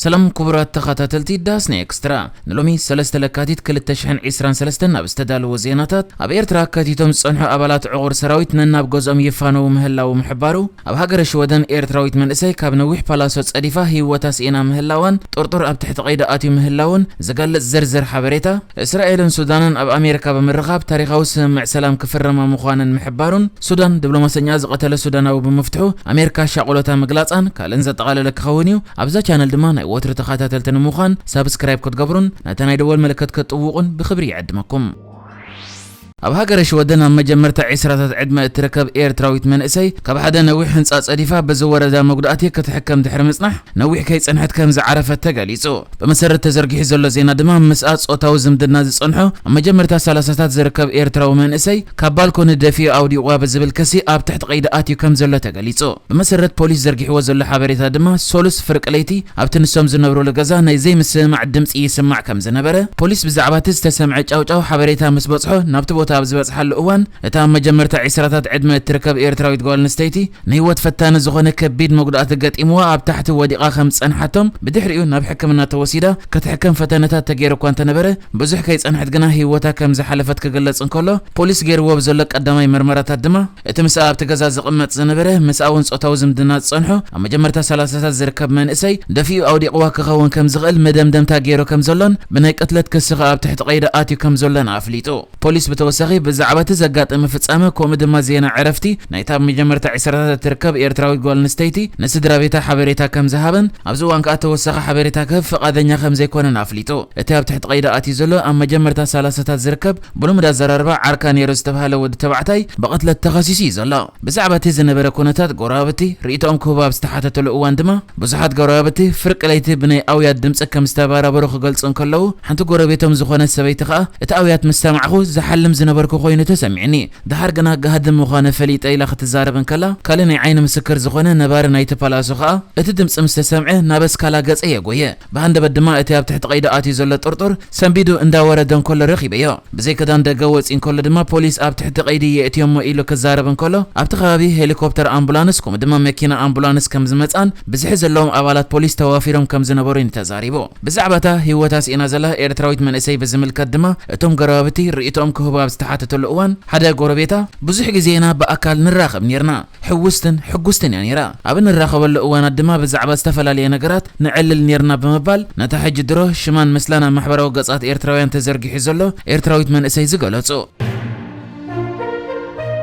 ሰላም ክቡራት ተኸታተልቲ ዳስና ኤክስትራ፣ ንሎሚ ሰለስተ ለካቲት ክልተ ሽሕን ዕስራን ሰለስተን ኣብ ዝተዳለወ ዜናታት፣ ኣብ ኤርትራ ከቲቶም ዝጸንሑ ኣባላት ዕቑር ሰራዊት ነናብ ገዝኦም ይፋነዉ ምህላዉ ምሕባሩ፣ ኣብ ሃገረ ሽወደን ኤርትራዊት መንእሰይ ካብ ነዊሕ ፓላሶ ጸዲፋ ህይወታ ስኢና ምህላዋን ጥርጡር ኣብ ትሕቲ ቀይዲ ኣትዩ ምህላዉን ዝገልጽ ዝርዝር ሓበሬታ፣ እስራኤልን ሱዳንን ኣብ ኣሜሪካ ብምርኻብ ታሪኻዊ ስምምዕ ሰላም ክፍረማ ምዃነን ምሕባሩን፣ ሱዳን ዲፕሎማሰኛ ዝቐተለ ሱዳናዊ ብምፍትሑ ኣሜሪካ ሻቕሎታ ምግላጻን ካልእን ዘጠቓለለ ክኸውን እዩ። ኣብዛ ቻነል ድማ ናይ ወትሩ ተኸታተልቲ ንምዃን ሳብስክራይብ ክትገብሩን ነታ ናይ ደወል ምልክት ክትጥውቑን ብኽብሪ ይዕድመኩም። ኣብ ሃገረ ሽወደን ኣብ መጀመርታ ዕስራታት ዕድመ እትርከብ ኤርትራዊት መንእሰይ ካብ ሓደ ነዊሕ ህንጻ ጸዲፋ ብዝወረዳ መጉዳእቲ ክትሕከም ድሕሪ ምጽናሕ ነዊሕ ከይጸንሐት ከም ዝዓረፈት ተገሊጹ። ብመሰረት ተዘርጊሑ ዘሎ ዜና ድማ ምስኣ ጾታዊ ዝምድና ዝጸንሖ ኣብ መጀመርታ ሰላሳታት ዝርከብ ኤርትራዊ መንእሰይ ካብ ባልኮኒ ደፊኡ ኣውዲቑዋ ብዝብል ክሲ ኣብ ትሕቲ ቀይዲ ኣትዩ ከም ዘሎ ተገሊጹ። ብመሰረት ፖሊስ ዘርጊሕዎ ዘሎ ሓበሬታ ድማ ሶሉስ ፍርቂ ለይቲ ኣብቲ ንሶም ዝነብሩሉ ገዛ ናይ ዘይምስምማዕ ድምጺ ይስማዕ ከም ዝነበረ፣ ፖሊስ ብዛዕባ እቲ ዝተሰምዐ ጫውጫው ሓበሬታ ምስ በጽሖ ናብቲ ቦታ ኣብ ዝበጽሓሉ እዋን እታ ኣብ መጀመርታ ዕስራታት ዕድመ እትርከብ ኤርትራዊት ጓል ኣንስተይቲ ንህይወት ፈታኒ ዝኾነ ከቢድ መጉዳእቲ ገጢምዋ ኣብ ታሕቲ ወዲቓ ከም ዝጸንሓቶም፣ ብድሕሪኡ ናብ ሕክምና ተወሲዳ ክትሕከም ፈተነታት ተገይሩ እኳ እንተነበረ ብዙሕ ከይጸንሐት ግና ህይወታ ከም ዝሓለፈት ክግለጽ እንከሎ፣ ፖሊስ ገይርዎ ብዘሎ ቀዳማይ መርመራታት ድማ እቲ ምስኣ ኣብቲ ገዛ ዝቕመጥ ዝነበረ ምስኣ እውን ጾታዊ ዝምድና ዝጸንሖ ኣብ መጀመርታ ሰላሳታት ዝርከብ መንእሰይ ደፊኡ ኣውዲቕዋ ክኸውን ከም ዝኽእል መደምደምታ ገይሩ ከም ዘሎን ብናይ ቅትለት ክሲ ከኣ ኣብ ትሕቲ ቀይዲ ኣትዩ ከም ዘሎን ኣፍሊጡ። ፖሊስ ብተወሳኺ ብዛዕባ እቲ ዘጋጠመ ፍጻመ ከምኡ ድማ ዜና ዕረፍቲ ናይታ ኣብ መጀመርታ ዕስራታት እትርከብ ኤርትራዊት ጓል ኣንስተይቲ ንስድራ ቤታ ሓበሬታ ከም ዝሃበን ኣብዚ እዋን ከኣ ተወሳኺ ሓበሬታ ክህብ ፍቓደኛ ከም ዘይኮነን ኣፍሊጡ። እቲ ኣብ ትሕቲ ቀይዲ ኣትዩ ዘሎ ኣብ መጀመርታ ሰላሳታት ዝርከብ ብልሙድ ኣዘራርባ ዓርካ ነይሩ ዝተባህለ ወዲ ተባዕታይ ብቕትለት ተኸሲሱ እዩ ዘሎ። ብዛዕባ እቲ ዝነበረ ኩነታት ጎረባብቲ ርእይቶኦም ክህቡ ኣብ ዝተሓተተሉ እዋን ድማ ብዙሓት ጎረባብቲ ፍርቂ ለይቲ ብናይ ኣውያት ድምጺ ከም ዝተበራበሩ ክገልጹ እንከለዉ፣ ሓንቲ ጎረቤቶም ዝኾነት ሰበይቲ ከኣ እቲ ኣውያት ምስ ሰማዕኹ ዝሓልም ዝነበርኩ ኮይኑ ተሰሚዕኒ። ደሓር ግና ጋህዲ ምዃነ ፈሊጠ ኢላ ክትዛረብ እንከላ፣ ካልእ ናይ ዓይኒ ምስክር ዝኾነ ነባሪ ናይቲ ፓላሶ ከኣ እቲ ድምጺ ምስ ተሰምዐ ናብ ኣስካላ ገጸ የጎየ። ብሃንደበት ድማ እቲ ኣብ ትሕቲ ቀይዲ ኣትዩ ዘሎ ጥርጡር ሰንቢዱ እንዳወረደ እንከሎ ረኺበዮ። ብዘይ ክዳን ደገ ወጺኡ እንከሎ ድማ ፖሊስ ኣብ ትሕቲ ቀይዲ የእትዮሞ ኢሉ ክዛረብ እንከሎ ኣብቲ ከባቢ ሄሊኮፕተር ኣምቡላንስ ከምኡ ድማ መኪና ኣምቡላንስ ከም ዝመጻን ብዝሒ ዘለዎም ኣባላት ፖሊስ ተዋፊሮም ከም ዝነበሩ እዩ ተዛሪቡ። ብዛዕባ እታ ህይወታ ስኢና ዘላ ኤርትራዊት መንእሰይ ብዝምልከት ድማ እቶም ጎረባብቲ ርእይቶኦም ክህቡ ኣብ ዝተሓተተሉ እዋን ሓደ ጎረቤታ ብዙሕ ግዜ ኢና ብኣካል ንራኸብ ኔርና። ሕውስትን ሕጉስትን እያ ነይራ። ኣብ እንራኸበሉ እዋናት ድማ ብዛዕባ ዝተፈላለየ ነገራት ንዕልል ኔርና ብምባል ነታ ሕጂ ድሮ ሽማን ምስላን ኣብ ማሕበራዊ ገጻት ኤርትራውያን ተዘርጊሑ ዘሎ ኤርትራዊት መንእሰይ ዝገለጹ።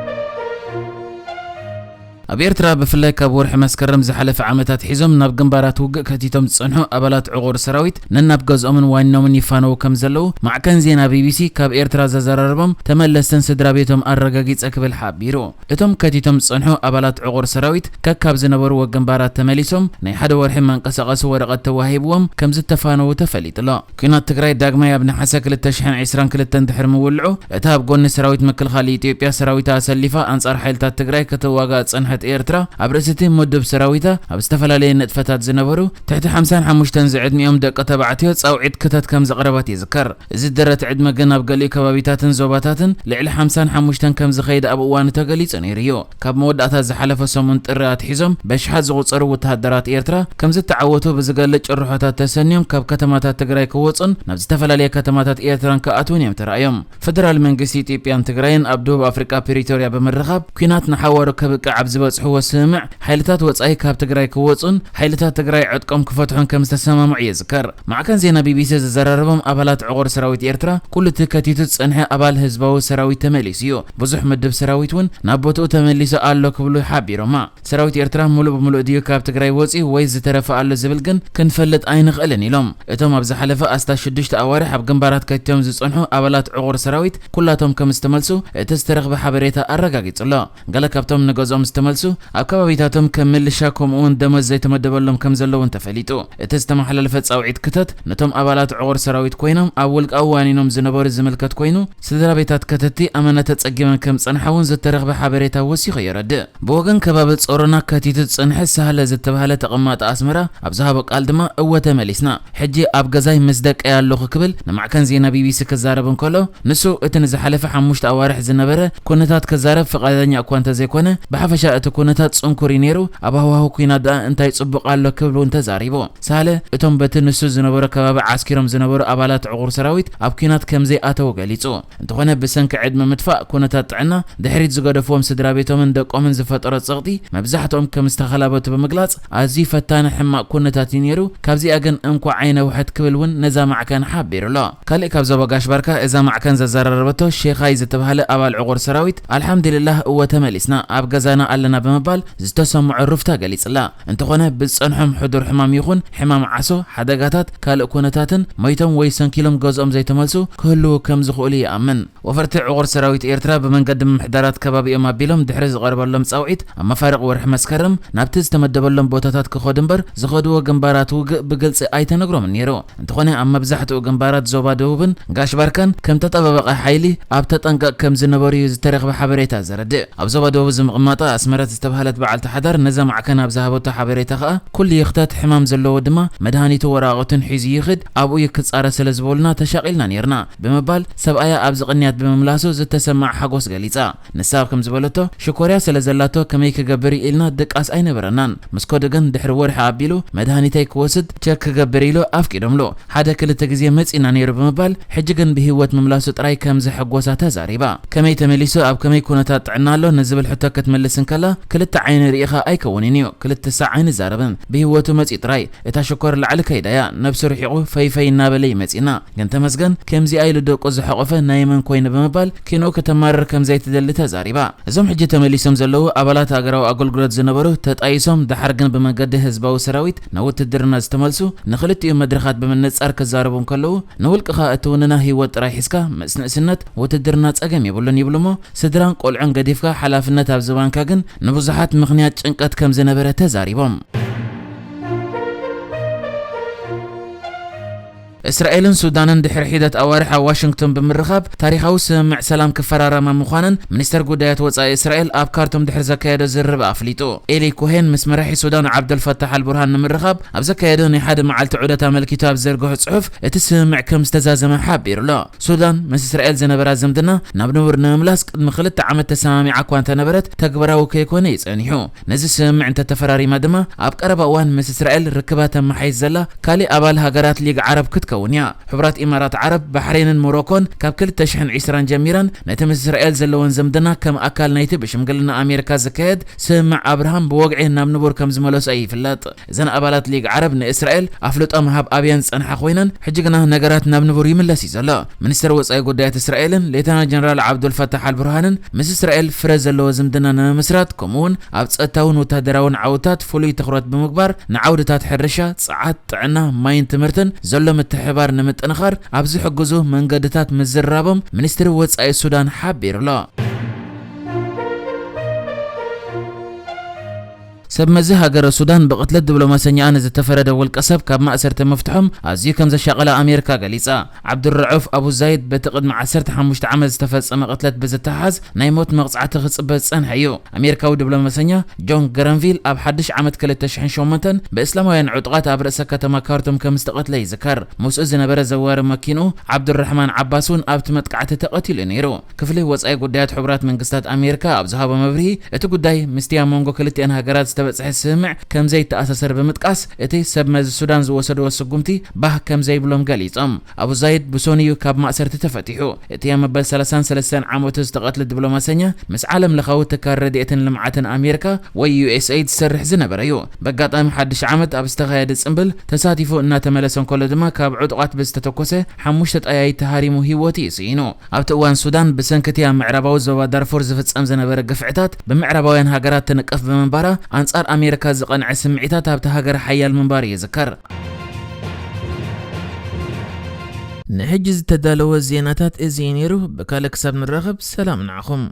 ኣብ ኤርትራ ብፍላይ ካብ ወርሒ መስከረም ዝሓለፈ ዓመታት ሒዞም ናብ ግንባራት ውግእ ከቲቶም ዝጸንሑ ኣባላት ዕቑር ሰራዊት ነናብ ገዝኦምን ዋኒኖምን ይፋነዉ ከም ዘለዉ ማዕከን ዜና ቢቢሲ ካብ ኤርትራ ዘዘራረቦም ተመለስትን ስድራ ቤቶም ኣረጋጊጸ ክብል ሓቢሩ። እቶም ከቲቶም ዝጸንሑ ኣባላት ዕቑር ሰራዊት ከካብ ዝነበርዎ ግንባራት ተመሊሶም ናይ ሓደ ወርሒ መንቀሳቐሲ ወረቐት ተዋሂብዎም ከም ዝተፋነዉ ተፈሊጡ ኣሎ። ኲናት ትግራይ ዳግማይ ኣብ ነሓሰ ክልተ ሽሕን ዕስራን ክልተን ድሕሪ ምውልዑ፣ እታ ኣብ ጎኒ ሰራዊት ምክልኻል ኢትዮጵያ ሰራዊታ ኣሰሊፋ ኣንጻር ሓይልታት ትግራይ ክትዋጋእ ዝጸንሐት ኤርትራ፣ ኣብ ርእሲ እቲ ምዱብ ሰራዊታ ኣብ ዝተፈላለየ ንጥፈታት ዝነበሩ ትሕቲ ሓምሳን ሓሙሽተን ዝዕድሚኦም ደቂ ተባዕትዮ ጻውዒት ክተት ከም ዘቕረበት ይዝከር። እዚ ደረት ዕድመ ግን ኣብ ገሊኡ ከባቢታትን ዞባታትን ልዕሊ ሓምሳን ሓሙሽተን ከም ዝኸይድ ኣብ እዋኑ ተገሊጹ ነይሩ እዩ። ካብ መወዳእታ ዝሓለፈ ሰሙን ጥሪ ኣትሒዞም በሽሓት ዝቑጸሩ ወተሃደራት ኤርትራ ከም ዝተዓወቱ ብዝገልጽ ጭርሖታት ተሰንዮም ካብ ከተማታት ትግራይ ክወጹን ናብ ዝተፈላለየ ከተማታት ኤርትራን ክኣትዉን እዮም ተራእዮም። ፈደራል መንግስቲ ኢትዮጵያን ትግራይን ኣብ ደቡብ ኣፍሪቃ ፕሪቶርያ ብምርኻብ ኲናት ንሓዋሩ ከብቅዕ ኣብ ዝበጽሕዎ ስምምዕ ሓይልታት ወጻኢ ካብ ትግራይ ክወጹን ሓይልታት ትግራይ ዕጥቆም ክፈትሑን ከም ዝተሰማምዑ ይዝከር። ማዕከን ዜና ቢቢሲ ዘዘራረቦም ኣባላት ዕቑር ሰራዊት ኤርትራ፣ ኩሉ እቲ ከቲቱ ዝጸንሐ ኣባል ህዝባዊ ሰራዊት ተመሊሱ እዩ። ብዙሕ ምድብ ሰራዊት እውን ናብ ቦትኡ ተመሊሱ ኣሎ ክብሉ ሓቢሮማ። ሰራዊት ኤርትራ ሙሉእ ብሙሉእ ድዩ ካብ ትግራይ ወጺኡ ወይ ዝተረፈ ኣሎ ዝብል ግን ክንፈልጥ ኣይንኽእልን ኢሎም። እቶም ኣብ ዝሓለፈ ኣስታት ሽዱሽተ ኣዋርሕ ኣብ ግንባራት ከቲቶም ዝጸንሑ ኣባላት ዕቑር ሰራዊት ኩላቶም ከም ዝተመልሱ እቲ ዝተረኽበ ሓበሬታ ኣረጋጊጹ ኣሎ። ገለ ካብቶም ንገዝኦም ዝተመልሱ ኣብ ከባቢታቶም ከም ምልሻ ከምኡ እውን ደሞዝ ዘይተመደበሎም ከም ዘለውን ተፈሊጡ። እቲ ዝተመሓላለፈ ጻውዒት ክተት ነቶም ኣባላት ዕቑር ሰራዊት ኮይኖም ኣብ ውልቃዊ ዋኒኖም ዝነበሩ ዝምልከት ኮይኑ፣ ስድራ ቤታት ከተቲ ኣመና ተጸጊመን ከም ዝጸንሓ እውን ዝተረኽበ ሓበሬታ ወሲኹ የረድእ። ብወገን ከባቢ ጾሮና ከቲቱ ዝጸንሐ ሳህለ ዝተባህለ ተቐማጢ ኣስመራ ኣብ ዝሃቦ ቃል ድማ፣ እወ ተመሊስና፣ ሕጂ ኣብ ገዛይ ምስ ደቀይ ኣለኹ ክብል ንማዕከን ዜና ቢቢሲ ክዛረብ እንከሎ፣ ንሱ እቲ ንዝሓለፈ ሓሙሽተ ኣዋርሕ ዝነበረ ኩነታት ክዛረብ ፍቓደኛ እኳ እንተዘይኮነ፣ ብሓፈሻ እቲ ኩነታት ጽንኩር እዩ ነይሩ፣ ኣብ ሃዋሁ ኲናት ደኣ እንታይ ጽቡቕ ኣሎ ክብል እውን ተዛሪቡ። ሳለ እቶም በቲ ንሱ ዝነበሮ ከባቢ ዓስኪሮም ዝነበሩ ኣባላት ዕቑር ሰራዊት ኣብ ኲናት ከም ዘይኣተዉ ገሊጹ። እንተኾነ ብሰንኪ ዕድመ ምጥፋእ፣ ኩነታት ጥዕና፣ ድሕሪት ዝገደፍዎም ስድራ ቤቶምን ደቆምን ዝፈጠሮ ጸቕጢ መብዛሕትኦም ከም ዝተኸላበቱ ብምግላጽ፣ ኣዝዩ ፈታኒ ሕማቕ ኩነታት እዩ ነይሩ፣ ካብዚኣ ግን እንኳዕ ኣይነውሐት ክብል እውን ነዛ ማዕከን ሓቢሩ ኣሎ። ካልእ ካብ ዞባ ጋሽ ባርካ እዛ ማዕከን ዘዘራረበቶ ሼኻይ ዝተባህለ ኣባል ዕቑር ሰራዊት፣ ኣልሓምዱሊላህ እወ ተመሊስና፣ ኣብ ገዛና ኣለና ብምባል ዝተሰምዖ ሩፍታ ገሊጽላ። እንተኾነ ብዝጸንሖም ሕዱር ሕማም ይኹን ሕማም ዓሶ፣ ሓደጋታት፣ ካልእ ኩነታትን ሞይቶም ወይ ሰንኪሎም ገዝኦም ዘይተመልሱ ክህልዉ ከም ዝኽእሉ ይኣምን። ወፈርቲ ዕቑር ሰራዊት ኤርትራ ብመንገዲ ምምሕዳራት ከባቢኦም ኣቢሎም ድሕሪ ዝቐርበሎም ጻውዒት ኣብ መፋርቕ ወርሒ መስከረም ናብቲ ዝተመደበሎም ቦታታት ክኸዱ እምበር ዝኸድዎ ግንባራት ውግእ ብግልጺ ኣይተነግሮምን ነይሩ። እንተኾነ ኣብ መብዛሕትኡ ግንባራት ዞባ ደቡብን ጋሽ ባርካን ከም ተጠባባቒ ሓይሊ ኣብ ተጠንቀቕ ከም ዝነበሩ እዩ ዝተረኽበ ሓበሬታ ዘረድእ። ኣብ ዞባ ደቡብ ዝምቕማጣ ኣስመረት ዝተባህለት በዓልቲ ሓዳር ነዛ ማዕከን ኣብ ዝሃበቶ ሓበሬታ ከኣ ኩሉ ይኽተት፣ ሕማም ዘለዎ ድማ መድሃኒቱ ወረቓቕቱን ሒዙ ይኽድ፣ ኣብኡ እዩ ክጻረ ስለ ዝበሉና ተሻቒልና ነይርና ብምባል ሰብኣያ ኣብዚ ቅንያት ብምምላሱ ዝተሰምዓ ሓጎስ ገሊጻ። ንሳ ከም ዝበለቶ ሽኮርያ ስለ ዘላቶ ከመይ ክገብር እዩ ኢልና ድቃስ ኣይነበረናን። ምስ ከዱ ግን ድሕሪ ወርሒ ኣቢሉ መድሃኒተይ ክወስድ ቸክ ክገብር ኢሉ ኣፍቂዶምሉ። ሓደ ክልተ ግዜ መጺና ነይሩ ብምባል ሕጂ ግን ብህይወት ምምላሱ ጥራይ ከም ዘሐጎሳ ተዛሪባ። ከመይ ተመሊሱ ኣብ ከመይ ኩነታት ጥዕና ኣሎ ንዝብል ሕቶ ክትምልስ እንከላ ክልተ ዓይኒ ርኢኻ ኣይከውንን እዩ፣ ክልተ ሳዕ ኣይንዛረብን። ብህይወቱ መጺኡ ጥራይ እታ ሽኮር ላዕሊ ከይዳያ ነብሱ ርሒቑ ፈይፈይ እናበለ እዩ መጺና። ግን ተመስገን ከምዚኣ ኢሉ ደቁ ዝሐቖፈ ናይ መን ኮይኑ ብምባል ኪንኡ ከተማርር ከም ዘይትደሊ ተዛሪባ። እዞም ሕጂ ተመሊሶም ዘለዉ ኣባላት ሃገራዊ ኣገልግሎት ዝነበሩ ተጣይሶም ደሓር ግን ብመንገዲ ህዝባዊ ሰራዊት ናብ ውትድርና ዝተመልሱ ንክልቲኡ መድረኻት ብምንጻር ክዛረቡ እንከለዉ ንውልቅኻ እትውንና ህይወት ጥራይ ሒዝካ ምስ ንእስነት ውትድርና ጸገም የብሉን ይብሉ እሞ ስድራን ቆልዑን ገዲፍካ ሓላፍነት ኣብ ዝባንካ ግን ንብዙሓት ምኽንያት ጭንቀት ከም ዝነበረ ተዛሪቦም። እስራኤልን ሱዳንን ድሕሪ ሒደት ኣዋርሕ ኣብ ዋሽንግቶን ብምርኻብ ታሪኻዊ ስምምዕ ሰላም ክፈራረማ ምዃነን ሚኒስተር ጉዳያት ወጻኢ እስራኤል ኣብ ካርቱም ድሕሪ ዘካየዶ ዝርርብ ኣፍሊጡ። ኤሊ ኮሄን ምስ መራሒ ሱዳን ዓብደልፈታሕ ኣልቡርሃን ንምርኻብ ኣብ ዘካየዶ ናይ ሓደ መዓልቲ ዑደት ኣመልኪቱ ኣብ ዘርግሖ ጽሑፍ እቲ ስምምዕ ከም ዝተዛዘመ ሓቢሩ ኣሎ። ሱዳን ምስ እስራኤል ዝነበራ ዝምድና ናብ ንቡር ንምምላስ ቅድሚ ክልተ ዓመት ተሰማሚዓ እኳ እንተነበረት ተግባራዊ ከይኮነ እዩ ጸኒሑ። ነዚ ስምምዕ እንተተፈራሪማ ድማ ኣብ ቀረባ እዋን ምስ እስራኤል ርክባ ተመሓይሽ ዘላ ካሊእ ኣባል ሃገራት ሊግ ዓረብ ክትከውን እያ። ሕቡራት ኢማራት ዓረብ፣ ባሕሬንን ሞሮኮን ካብ ክልተ ሽሕን ዕስራን ጀሚረን ነቲ ምስ እስራኤል ዘለወን ዝምድና ከም ኣካል ናይቲ ብሽምግልና ኣሜሪካ ዝካየድ ስምምዕ ኣብርሃም ብወግዒ ናብ ንቡር ከም ዝመለሶ ይፍለጥ። እዘን ኣባላት ሊግ ዓረብ ንእስራኤል ኣፍልጦ ምሃብ ኣብየን ዝጸንሓ ኮይነን ሕጂ ግና ነገራት ናብ ንቡር ይምለስ እዩ ዘሎ። ሚኒስተር ወጻኢ ጉዳያት እስራኤልን ሌተና ጀነራል ዓብዱልፈታሕ ኣልቡርሃንን ምስ እስራኤል ፍረ ዘለዎ ዝምድና ንምምስራት ከምኡውን ኣብ ጸጥታውን ወታደራውን ዓውድታት ፍሉይ ትኹረት ብምግባር ንዓውድታት ሕርሻ፣ ጸዓት፣ ጥዕና፣ ማይን ትምህርትን ዘሎ ምትሕብባር ንምጥንኻር ኣብ ዝሕግዙ መንገድታት ምዝርራቦም ሚኒስትሪ ወጻኢ ሱዳን ሓቢሩ ኣሎ። ሰብ መዚ ሃገረ ሱዳን ብቕትለት ዲፕሎማሰኛኣ ንዝተፈረደ ውልቀ ሰብ ካብ ማእሰርቲ ምፍትሖም ኣዝዩ ከም ዘሻቐላ ኣሜሪካ ገሊጻ። ዓብዱረዑፍ ኣቡ ዛይድ በቲ ቅድሚ ዓሰርተ ሓሙሽተ ዓመት ዝተፈጸመ ቅትለት ብዝተሓዝ ናይ ሞት መቕጻዕቲ ክጽበ ዝጸንሐ እዩ። ኣሜሪካዊ ዲፕሎማሰኛ ጆን ግረንቪል ኣብ ሓድሽ ዓመት ክልተ ሽሕን ሸሞንተን ብእስላማውያን ዕጡቓት ኣብ ርእሰ ከተማ ካርቱም ከም ዝተቐትለ ይዝከር። ምስኡ ዝነበረ ዘዋሪ መኪንኡ ዓብዱረሕማን ዓባስ እውን ኣብቲ መጥቃዕቲ ተቐቲሉ ነይሩ። ክፍሊ ወጻኢ ጉዳያት ሕቡራት መንግስታት ኣሜሪካ ኣብ ዝሃቦ መብርሂ፣ እቲ ጉዳይ ምስቲ ኣብ መንጎ ክልቲኣን ሃገራት ዝተበጽሐ ስምምዕ ከም ዘይተኣሳሰር ብምጥቃስ፣ እቲ ሰብ መዚ ሱዳን ዝወሰድዎ ስጉምቲ ባህ ከም ዘይብሎም ገሊጾም። ኣቡ ዛይድ ብሶኑይ እዩ ካብ ማእሰርቲ ተፈቲሑ። እቲ ኣብ መበል ሰላሳን ሰለስተን ዓመቱ ዝተቐትለ ዲፕሎማሰኛ ምስ ዓለም ለኻዊ ትካል ረድኤትን ልምዓትን ኣሜሪካ ወይ ዩ ኤስ ኤይድ ዝሰርሕ ዝነበረ እዩ። በጋጣሚ ሓድሽ ዓመት ኣብ ዝተኻየደ ጽምብል ተሳቲፉ እናተመለሰ እንከሎ ድማ ካብ ዕጡቓት ብዝተተኮሰ ሓሙሽተ ጠያይት ተሃሪሙ ህይወቱ እዩ ስኢኑ። ኣብቲ እዋን ሱዳን ብሰንኪ እቲ ኣብ ምዕራባዊ ዞባ ዳርፉር ዝፍጸም ዝነበረ ግፍዕታት ብምዕራባውያን ሃገራት ትንቀፍ ብምንባራ ኣንጻር ኣሜሪካ ዝቐንዐ ስምዒታት ኣብቲ ሃገር ሓያል ምንባሩ ይዝከር። ንሕጂ ዝተዳለወ ዜናታት እዚ እዩ ነይሩ። ብካልእ ክሳብ ንራኸብ ሰላም ንዓኹም።